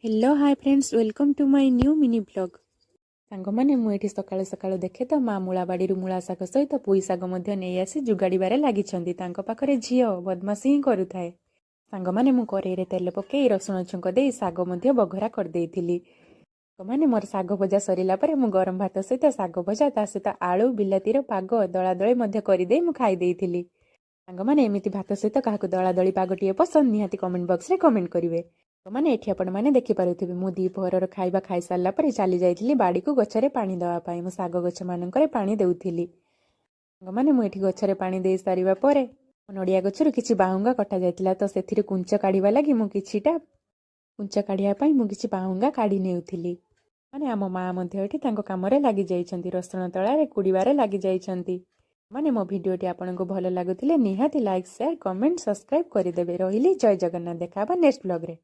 Hello, hi friends, welcome to my new mini vlog। ସାଙ୍ଗମାନେ, ମୁଁ ଏଠି ସକାଳୁ ସକାଳୁ ଦେଖେ ତ ମା ମୂଳାବାଡ଼ିରୁ ମୂଳା ଶାଗ ସହିତ ପୋଇ ଶାଗ ମଧ୍ୟ ନେଇ ଆସି ଯୁଗାଡ଼ିବାରେ ଲାଗିଛନ୍ତି। ତାଙ୍କ ପାଖରେ ଝିଅ ବଦମାସି ହିଁ କରୁଥାଏ। ସାଙ୍ଗମାନେ, ମୁଁ କରେଇରେ ତେଲ ପକେଇ ରସୁଣ ଛୁଙ୍କ ଦେଇ ଶାଗ ମଧ୍ୟ ବଘରା କରିଦେଇଥିଲି। ସାଙ୍ଗମାନେ, ମୋର ଶାଗ ଭଜା ସରିଲା ପରେ ମୁଁ ଗରମ ଭାତ ସହିତ ଶାଗ ଭଜା, ତା ସହିତ ଆଳୁ ବିଲାତିର ପାଗ ଦଳାଦଳି ମଧ୍ୟ କରିଦେଇ ମୁଁ ଖାଇ ଦେଇଥିଲି। ସାଙ୍ଗମାନେ, ଏମିତି ଭାତ ସହିତ କାହାକୁ ଦଳାଦଳି ପାଗଟିଏ ପସନ୍ଦ, ନିହାତି କମେଣ୍ଟ ବକ୍ସରେ କମେଣ୍ଟ କରିବେ। ମାନେ ଏଠି ଆପଣମାନେ ଦେଖିପାରୁଥିବେ, ମୁଁ ଦ୍ୱିପହରର ଖାଇବା ଖାଇସାରିଲା ପରେ ଚାଲି ଯାଇଥିଲି ବାଡ଼ିକୁ ଗଛରେ ପାଣି ଦେବା ପାଇଁ। ମୁଁ ଶାଗ ଗଛମାନଙ୍କରେ ପାଣି ଦେଉଥିଲି। ସାଙ୍ଗମାନେ, ମୁଁ ଏଠି ଗଛରେ ପାଣି ଦେଇ ସାରିବା ପରେ ନଡ଼ିଆ ଗଛରୁ କିଛି ବାହୁଙ୍ଗା କଟା ଯାଇଥିଲା, ତ ସେଥିରେ କୁଞ୍ଚ କାଢ଼ିବା ଲାଗି ମୁଁ କିଛିଟା କୁଞ୍ଚ କାଢ଼ିବା ପାଇଁ ମୁଁ କିଛି ବାହୁଙ୍ଗା କାଢ଼ି ନେଉଥିଲି। ମାନେ ଆମ ମା ମଧ୍ୟ ଏଠି ତାଙ୍କ କାମରେ ଲାଗିଯାଇଛନ୍ତି, ରସୁଣ ତଳାରେ କୁଡ଼ିବାରେ ଲାଗିଯାଇଛନ୍ତି। ମାନେ ମୋ ଭିଡ଼ିଓଟି ଆପଣଙ୍କୁ ଭଲ ଲାଗୁଥିଲେ ନିହାତି ଲାଇକ୍, ସେୟାର, କମେଣ୍ଟ, ସବସ୍କ୍ରାଇବ୍ କରିଦେବେ। ରହିଲି, ଜୟ ଜଗନ୍ନାଥ। ଦେଖା ହେବା ନେକ୍ସଟ ବ୍ଲଗ୍ରେ।